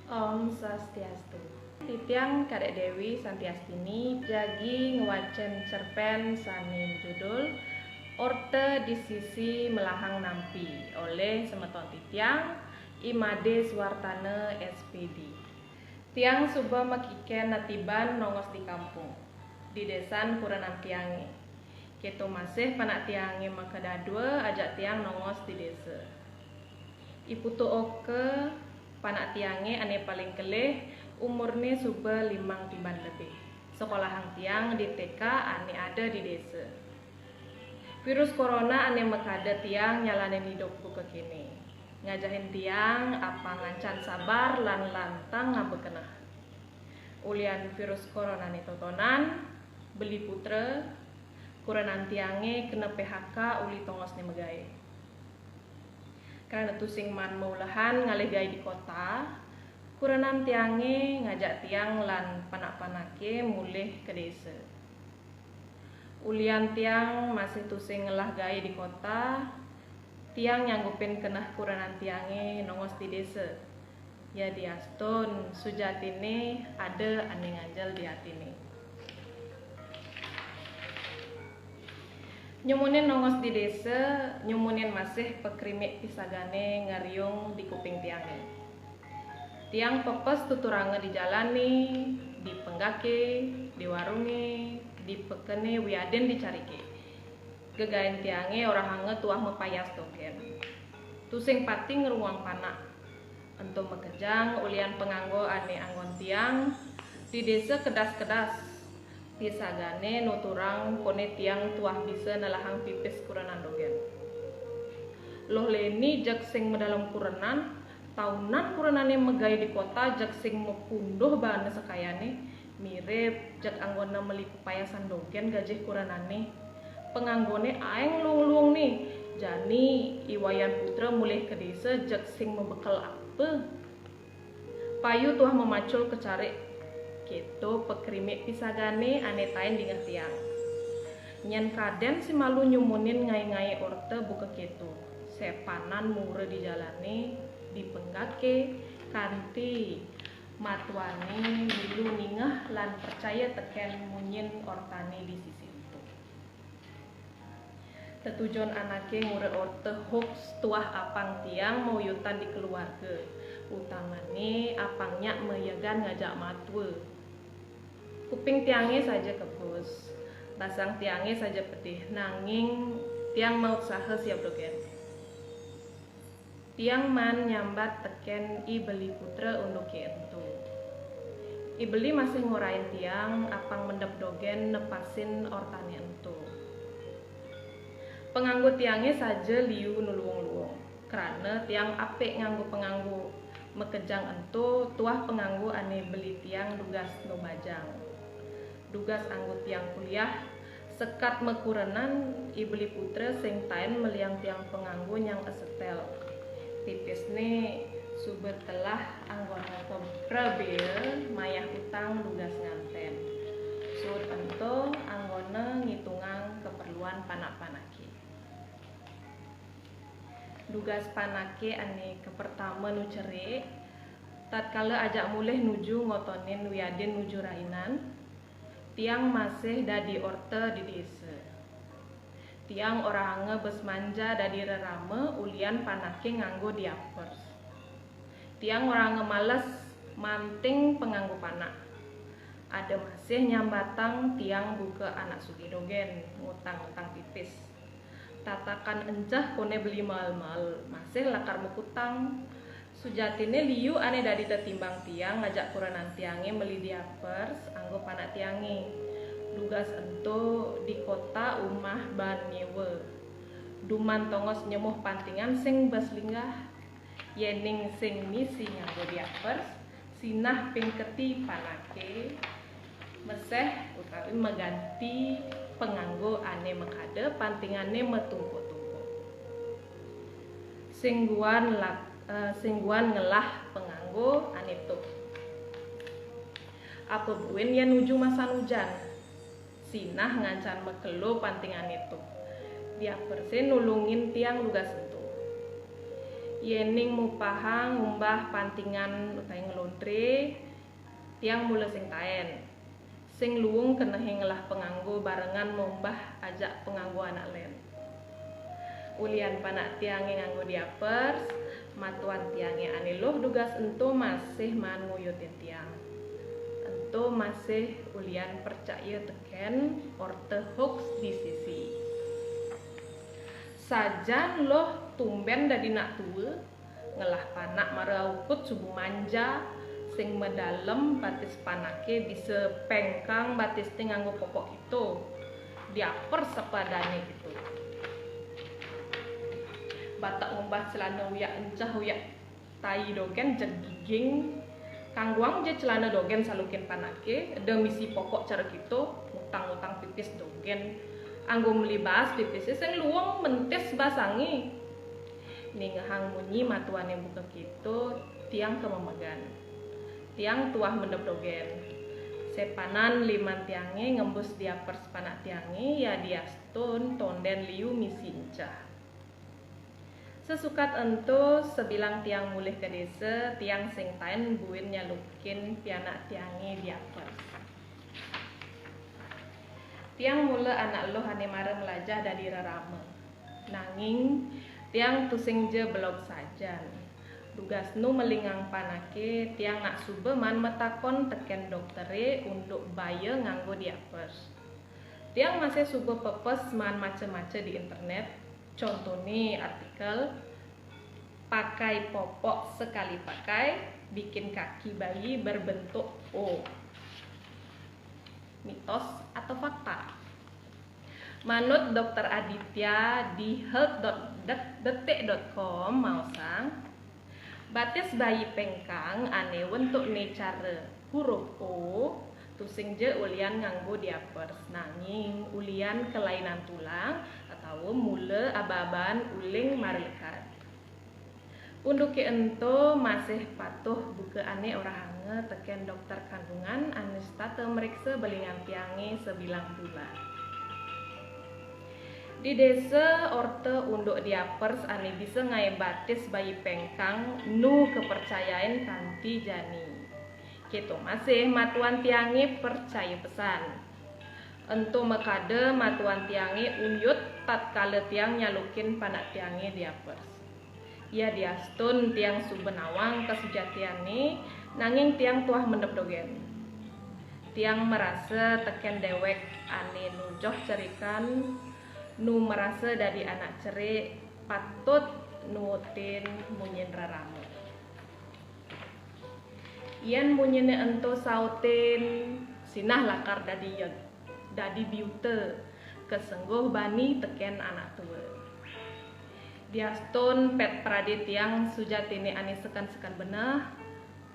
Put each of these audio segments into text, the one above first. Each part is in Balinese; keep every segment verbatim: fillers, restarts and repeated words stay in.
Om Swastiastu. Titiang Kadek Dewi Santiastini jagi ngwacen cerpen sane judul Orte di Sisi Melahang Nampi oleh semeton titiang, I Made Suwartana, S P D. Tiang suba makiken natiban nongos di kampung, di desan kurenan tiange. Keto masih panak tiange makadadua ajak tiang nongos di desa. I Putu Oka, panak tiange ane paling kelih, umurne suba limang tiban lebih. Sekolahang tiang di T K ane ada di desa. Virus corona ane makada tiang nyalanin idup buka kene. Ngajahin tiang apang ngancan sabar lan lantang ngaba keneh. Ulian virus coronane totonan, Beli Putra, kurenan tiange kena P H K uli tongosne magae. Krana tusing maan maulehan ngalih gae di kota, kurenan tiange ngajak tiang lan panak-panake mulih ka desa. Ulian tiang masih tusing ngelah gae di kota, tiang nyanggupin keneh kurenan tiange nongos di desa. Yadiastun sujatine ada ane nganjel di atine. Nyumunin nongos di desa, nyumunin masih pakrimik pisagane ngariung di kuping tiange. Tiang pepes tuturanga di jalane, di penggake, di warunge, di pekene wiadin di carike. Gegaen tiange orahanga tuah mapayas dogen. Tusing pati ngruang panak. Ento makejang ulian panganggo ane anggon tiang, di desa kedas-kedas. Pisagane nuturang kone tiang tuah bisa nelahang pipis kurenan dogen. Loh leni jeg sing madalem kurenan, taunan kurenane magae di kota jeg sing mapunduh baana sakayane, mirib jeg anggona meli pepayasan dogen gajih kurenane. Panganggone aeng luung-luung ne, jani I Wayan Putra mulih ka desa jeg sing mabekel apa. Payu tuah mamacul ka carik, keto pakrimik pisagane ane taen dingeh tiang. Nyen kaden si malu nyumunin ngae-ngae orta buka keto, sepanan mura di jalane, di penggake, kanti matuane milu ningeh lan percaya teken munyin ortane di sisi ento. Tetujon anake ngura orta hoax tuah apang tiang mauyutan di keluarga, utamane apang nyak mayegan ngajak matua. Kuping tiange saja kebus, basang tiange saja pedih, nanging tiang mautsaha siap dogen. Tiang maan nyambat teken I Beli Putra unduke ento. I Beli masih ngorahin tiang apang mendep dogen nepasin ortane ento. Panganggo tiange saja liu nuluung-luung, krana tiang apik nganggo panganggo. Makejang ento tuah panganggo ane beli tiang dugas nubajang. Dugas anggo tiang kuliah, sekat makurenan, I Beli Putra sing taen meliang tiang panganggo nyang asetel. Pipisne suba telah anggona prabea mayah utang dugas nganten. Suud ento anggona ngitungang keperluan panak-panake. Dugas panake ane kapertama nu cerik, tatkala ajak mulih nuju ngotonin wiadin nuju rainan, tiang masih dadi orta di desa. Tiang orahanga bes manja dadi rerama ulian panake nganggo diapers. Tiang orahanga males manting panganggo panak. Ada masih nyambatang tiang buka anak sugih dogen, ngutang-ngutang pipis. Tatakan enceh kone beli mael-mael, masih lakar makutang. Sujatine liu ane dadi tetimbang tiang ngajak kurenan tiange meli diapers anggo panak tiange. Dugas ento di kota umah baan nyewa. Duman tongos nyemuh pantingan sing bes linggah. Yening sing misi nganggo diapers, sinah ping keti panake meseh utawi maganti panganggo ane makada pantingane matumpuk-tumpuk. Sing guan lak-, eh, sing guan ngelah panganggo ane tuh. Apa buin yen nuju masan ujan? Sinah ngancan makelo pantingane tuh. Diaperse nulungin tiang dugas ento. Yéning mupahang ngumbah pantingan utawi nglontré, tiang mula sing taén. Sing luung kenehé ngelah panganggo barengan mombah ajak panganggo anak lén. Ulian panak tiangé nganggo diapers, matuan tiangé ané luh dugas ento masih maan nguyutin tiang. Ento masih ulian percaya tekén orta hoax di sisi. Sajan luh tumbén dadi nak tua, ngelah panak mara aukut suba manja, sing madalem batis panaké bisa péngkang batisné nganggo popok kéto. Diapers apa adané kéto. Batek ngumbah celana uyak enceh uyak tai dogén jeg giging. Kanggoang ja celana dogén salukin panaké, eda misi popok cara kéto, ngutang-ngutang pipis dogén. Anggo meli baas pipisé sing luung mentis basangé. Ningehang munyi matuané buka kéto, tiang kamemegan. Tiang tuah mendep dogén. Sépanan liman tiangé ngembus diapers panak tiangé, yadiastun tondén liu misi enceh. Sesukat ento, sabilang tiang mulih ka désa, tiang sing taén buin nyalukin pianak tiangé diapers. Tiang mula anak luh ané mara mlajah dadi rerama. Nanging, tiang tusing ja belog sajan. Dugas nu melingang panaké, tiang nak suba maan matakon tekén dokteré unduk baya nganggo diapers. Tiang masih suba pepes maan maca-maca di internét, contoné artikel, "Pakai popok sekali pakai, bikin kaki bayi berbentuk O." Mitos atau fakta? Manut dokter Aditya di health dot detik dot com maosang, batis bayi péngkang ané wentukné cara huruf O, tusing ja ulian nganggo diapers, nanging ulian kelainan tulang atawa mula aba-aban uling mara lekad. Unduké ento masih patuh buka ané orahanga tekén dokter kandungan ané setata mriksa balingan tiangé sabilang bulan. Di désa orta unduk diapers ané bisa ngaé batis bayi péngkang nu kapercayain kanti jani. Kéto masih matuan tiangé percaya pesan. Ento makada matuan tiangé uyut tatkala tiang nyalukin panak tiangé diapers. Yadiastun tiang suba nawang kasujatiané, nanging tiang tuah mendep dogén. Tiang marasa tekén déwék ané nu joh cerikan, nu marasa dadi anak cerik, patut nuutin munyin rerama. Yén munyiné ento sautin, sinah lakar dadi yeg, dadi biuta, kasengguh bani tekén anak tua. Diastun pét pradé tiang sujatiné ané seken-seken beneh,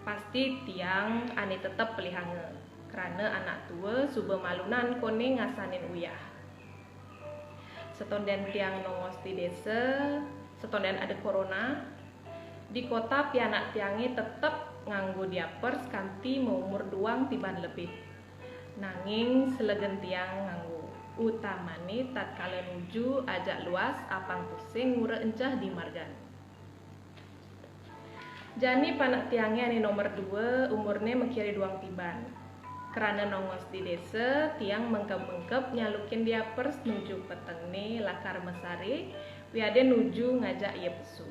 pasti tiang ané tetep pelihanga, krana anak tua suba malunan koné ngasanin uyah. Setondén tiang nongos di désa, setondén ada corona, di kota pianak tiangé tetep nganggo diapers kanti maumur duang tiban lebih. Nanging selegen tiang nganggo, utamané tatkala nuju ajak luas apang tusing ngura enceh di margan. Jani panak tiangé ané nomer dua, umurné makiré duang tiban. Krana nongos di désa, tiang mengkeb-mengkeb nyalukin diapers nuju petengné lakar masaré, wiadin nuju ngajak ia pesu.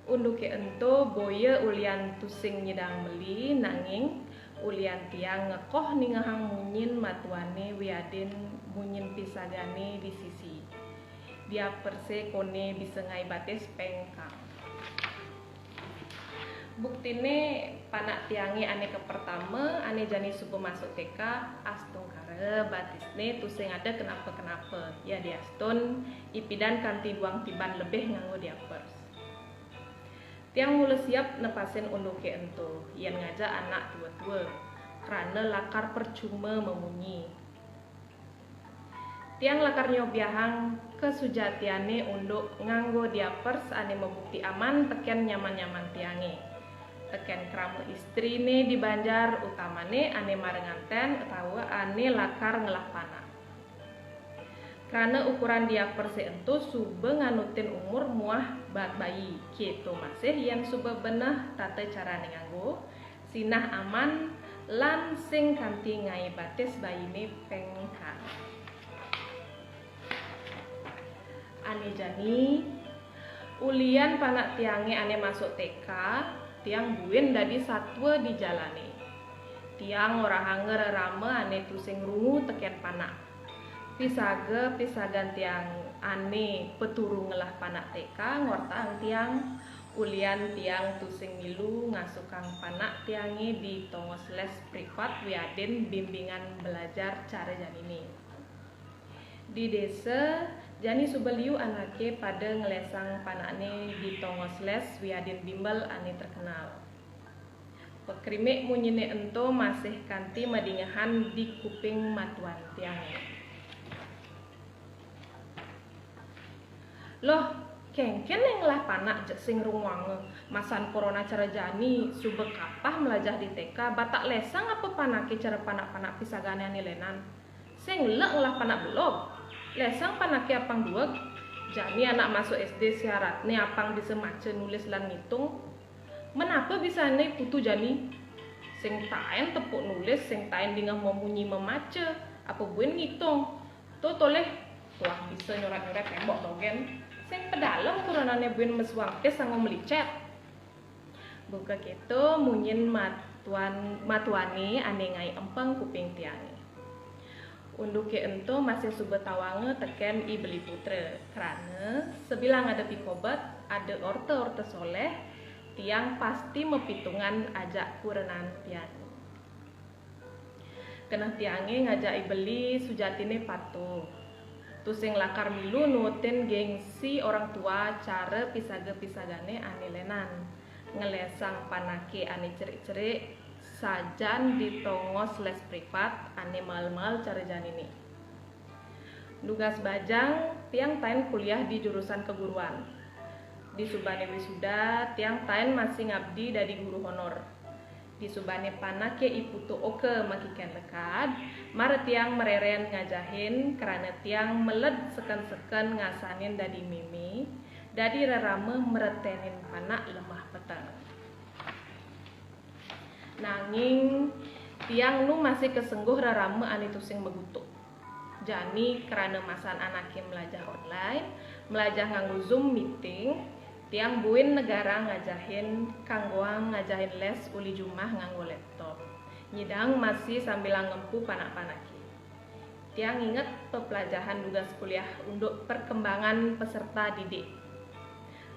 Unduké ento boya ulian tusing nyidang meli, nanging ulian tiang ngekoh ningehang munyin matuané wiadin munyin pisagané di sisi. Diapersé koné bisa ngaé batis péngkang. Buktiné, panak tiangé ané kapertama, ané jani suba masuk T K, astungkara batisné tusing ada kenapa-kenapa. Yadiastun ipidan kanti duang tiban lebih nganggo diapers. Tiang mula siap nepasin unduké ento, yén ngajak anak tua-tua, krana lakar percuma mamunyi. Tiang lakar nyobiahang kasujatiané unduk nganggo diapers ané mabukti aman tekén nyaman-nyaman tiangé, tekén krama istriné di banjar, utamané ané mara ngantén atawa ané lakar ngelah panak. Krana ukuran diaper sik ento suba nganutin umur muah baat bayi, keto masih yen suba beneh tata carane nganggo, sinah aman lan sing kanti ngae batis bayine pengkan. Ane jani, ulian panak tiange ane masuk T K, tiang buin dadi satwa di jalane. Tiang ngorahanga rerama ane tusing rungu teken panak. Pisaga-pisagan tiang ane paturu ngelah panak T K ngortahang tiang, ulian tiang tusing milu ngasukang panak tiange di tongos les privat wiadin bimbingan belajar cara janine. Di desa, jani suba liu anake pada nglesang panakne di tongos les wiadin bimbel ane terkenal. Pakrimik munyine ento masih kanti madingehan di kuping matuan tiange. "Loh, kengken ngelah panak jeg sing runguanga, masan corona cara jani suba kapah mlajah di T K, batak lesang apa panake cara panak-panak pisagane ane lenan? Sing lek ngelah panak belog. Lesang panake apang dueg. Jani anak masuk S D syaratne apang bisa maca nulis lan ngitung. Menapa bisane putu jani? Sing taen tepuk nulis, sing taen dingeh memunyi memaca, apa buin ngitung. To tolih, tuah bisa nyurat-nyurat tembok dogen. Sing pedalem kurenane buin mesuang pis anggo melicet." Buka keto munyin matuan, matuane ane ngae empeng kuping tiange. Unduke ento masih suba tawanga teken I Beli Putra, krana sabilang ada pikobet, ada orta-orta soleh, tiang pasti mapitungan ajak kurenan pian. Keneh tiange ngajak I Beli sujatine patuh. Tusing lakar milu nutin gengsi orang tua cara pisaga-pisagane ane lenan. Ngelesang panake ane cerik-cerik sajan di tongos les privat ane mahal-mahal cara janine. Nugas bajang, tiang taen kuliah di jurusan keguruan. Di subane wisuda, tiang taen masih ngabdi dadi guru honor. Di subane panake I Putu Oka makiken lekad, mara tiang mareren ngajahin krana tiang meled seken-seken ngasanin dadi meme, dadi rerama mretenin panak lemah peteng. Nanging tiang nu masih kasengguh rerama ane tusing magutuk. Jani krana masan anake mlajah online, mlajah nganggo Zoom meeting, tiang buin negarang ngajahin, kanggoang ngajahin les uli jumah nganggo laptop. Nyidang masih sambilang ngempu panak-panake. Tiang nginget peplajahan dugas kuliah unduk perkembangan peserta didik.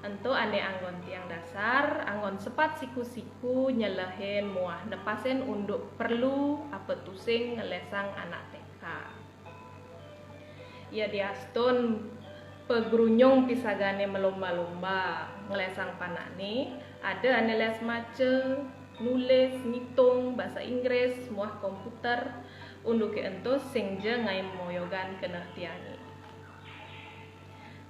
Ento ane anggon tiang dasar, anggon sepat siku-siku nyelehin muah nepasin unduk perlu apa tusing ngelesang anak T K. Yadiastun pagrunyung pisagane malomba-lomba nglesang panakne, ada ane les maca, nulis, ngitung, basa Inggris, muah komputer, unduke ento sing ja ngae moyogan keneh tiange.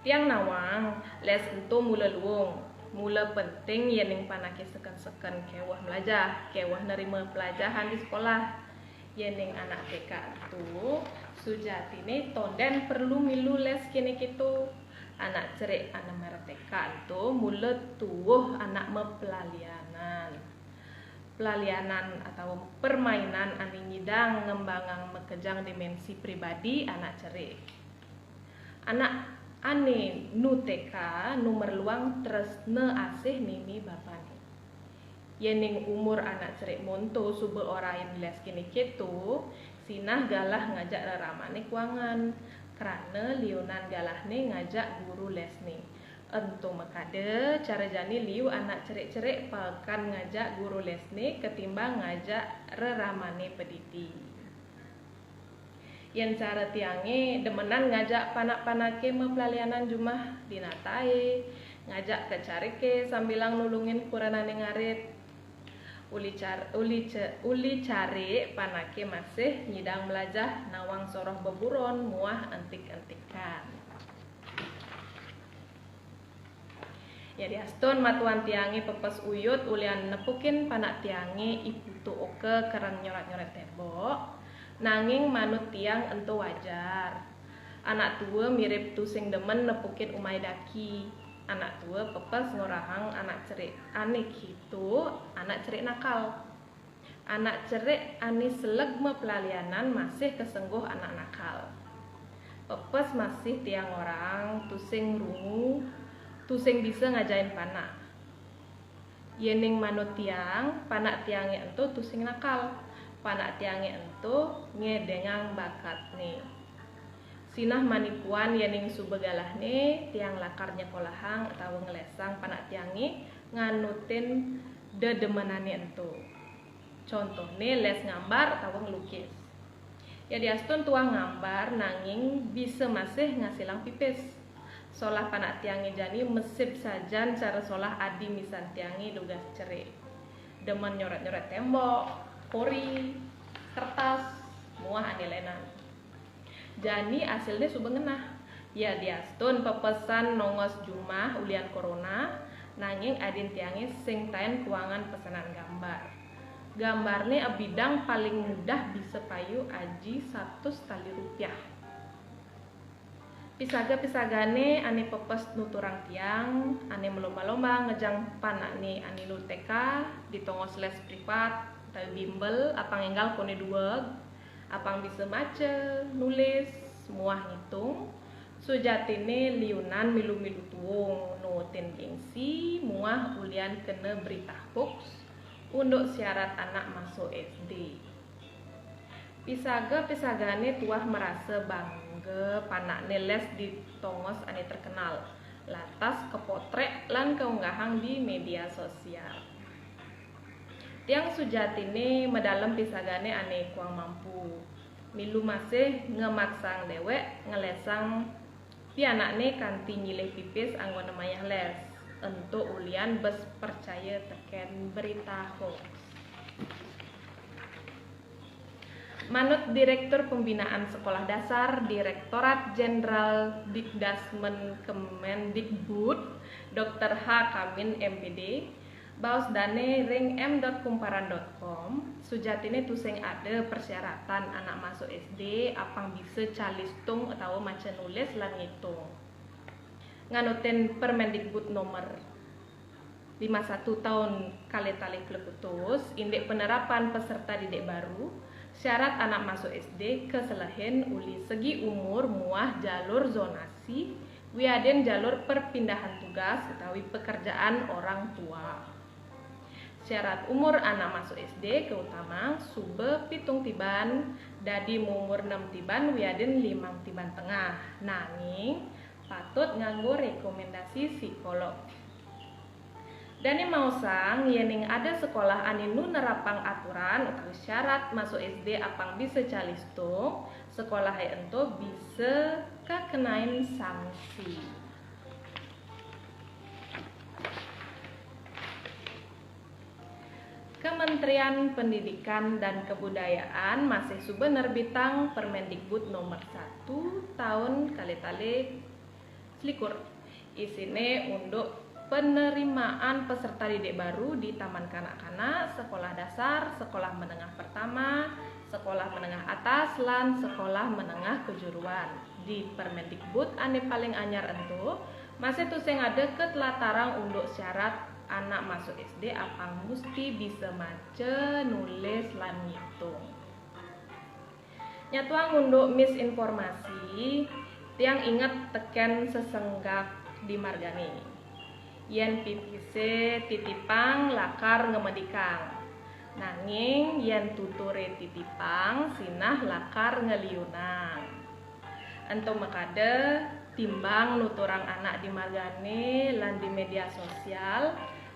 Tiang nawang, les ento mula luung, mula penting yening panake seken-seken keweh mlajah, keweh nerima pelajahan di sekolah. Yening anak T K ento, sujatine tonden perlu milu les kene keto. Anak cerik ane mara T K ento mula tuuh anak maplalianan. Plalianan atau permainan ane nyidang ngembangang makejang dimensi pribadi anak cerik. Anak ane nu T K nu merluang tresna asih meme bapane. Yening umur anak cerik monto suba orain les kene keto, sinah galah ngajak reramane kuangan, krana liunan galahne ngajak guru lesne. Ento makada, cara jani liu anak cerik-cerik paekan ngajak guru lesne ketimbang ngajak reramane padidi. Yen cara tiange demenan ngajak panak-panake maplalianan jumah di natae, ngajak ka carike sambilang nulungin kurenane ngarit. Uli car-, uli ce-, uli carik panake masih nyidang mlajah nawang soroh beburon muah entik-entikan. Yadiastun matuan tiange pepes uyut ulian nepukin panak tiange I Putu Oka kereng nyorat-nyorat tembok, nanging manut tiang ento wajar. Anak tua mirip tusing demen nepukin umai daki. Anak tua pepes ngorahang anak cerik ane kitu, anak cerik nakal. Anak cerik ane selegma pelalianan masih kesengguh anak nakal. Pepes masih tiang ngorahang tusing rungu, tusing bisa ngajain panak. Yening manut tiang, panak tiange ento tusing nakal. Panak tiange ento ngedengang bakatne. Sinah manipuan yening suba galahne, tiang lakar nyekolahang atawa ngelesang panak tiange nganutin dedemenane ento. Contohne les ngambar atawa ngelukis. Yadiastun tuah ngambar nanging bisa masih ngasilang pipis. Solah panak tiange jani mesip sajan cara solah adi misan tiange dugas cerik. Demen nyoret-nyoret tembok, kori, kertas, muah ane lenan. Jani asilne suba ngenah. Yadiastun pepesan nongos jumah ulian corona, nanging adin tiange sing taen kuangan pesenan gambar. Gambarne abidang paling mudah bisa payu aji satus tali rupiah. Pisaga-pisagane ane pepes nuturang tiang, ane melomba-lomba ngejang panakne ane nu T K di tongos les privat, utawi bimbel, apang enggal kone dueg, apang bisa maca, nulis, muah ngitung. Sujatine liunan milu-milu tuung nuutin gengsi muah ulian kena berita hoax unduk syarat anak masuk S D. Pisaga-pisagane tuah merasa bangga panakne les di tongos ane terkenal, lantas kepotrek lan keunggahang di media sosial. Tiang sujatine medalem pisagane ane kuang mampu. Milu masih ngemaksang dewek ngelesang pianakne kanti nyilih pipis anggone mayah les, ento ulian bes percaya teken berita hoax. Manut Direktur Pembinaan Sekolah Dasar, Direktorat Jenderal Dikdasmen Kemendikbud, Doktor H. Kamin, M.Pd., baos dane ring m dot kumparan dot com, sujatine tusing ada persyaratan anak masuk S D apang bisa calistung utawa maca nulis lan ngitung. Nganutin Permendikbud nomor lima satu tahun kalih tali plekutus, indik penerapan peserta didik baru, syarat anak masuk S D keselehin uli segi umur muah jalur zonasi, wiadin jalur perpindahan tugas utawi pekerjaan orang tua. Syarat umur anak masuk S D keutamang suba pitung tiban, dadi umur enam tiban wiadin limang tiban tengah. Nanging, patut nganggo rekomendasi psikolog. Dane maosang, yening ada sekolah ane nu nerapang aturan utawi syarat masuk S D apang bisa calistung, sekolahe ento bisa kakenain sanksi. Kementerian Pendidikan dan Kebudayaan masih suba nerbitang Permendikbud nomor satu tahun kalih tali selikur. Isine unduk penerimaan peserta didik baru di taman kanak-kanak, sekolah dasar, sekolah menengah pertama, sekolah menengah atas, lan sekolah menengah kejuruan. Di Permendikbud ane paling anyar ento, masih tusing ada ketlatarang unduk syarat anak masuk S D apang musti bisa maca, nulis, lan ngitung. Nyatuang unduk misinformasi, tiang inget teken sesenggak di margane. Yen pipise titipang lakar ngemedikang. Nanging yen tuture titipang sinah lakar ngeliunang. Ento makada timbang nuturang anak di margane lan di media sosial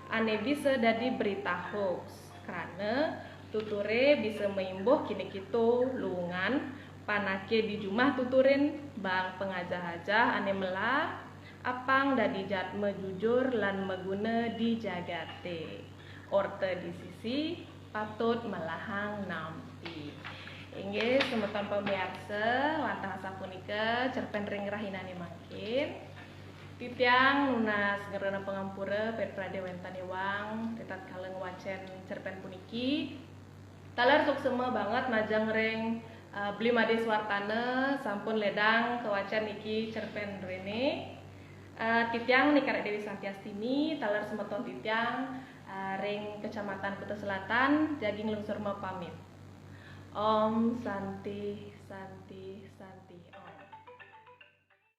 ane bisa dadi berita hoax, krana tuture bisa maimbuh kine-kitu luungan, panake di jumah tuturin, bang pangajah-ajah ane melah, apang dadi jadma jujur lan maguna di jagate. Orta di sisi patut melahang nampi. Inggih, semeton pamiarsa, wantah asapunika cerpen ring rahinane mangkin. Titiang nunas ngrena pangampura, pen prade wenten iwang, ritatkala ngwacen cerpen puniki. Taler suksma banget majeng ring Uh, Bli Made Suartana, sampun ledang kawacan niki cerpen rene. Uh, titiang Ni Karek Dewi Santiastini, taler semeton titiang, uh, ring Kecamatan Kuta Selatan, jagi nglungsur mapamit. Om Santi, Santi, Santi, Om.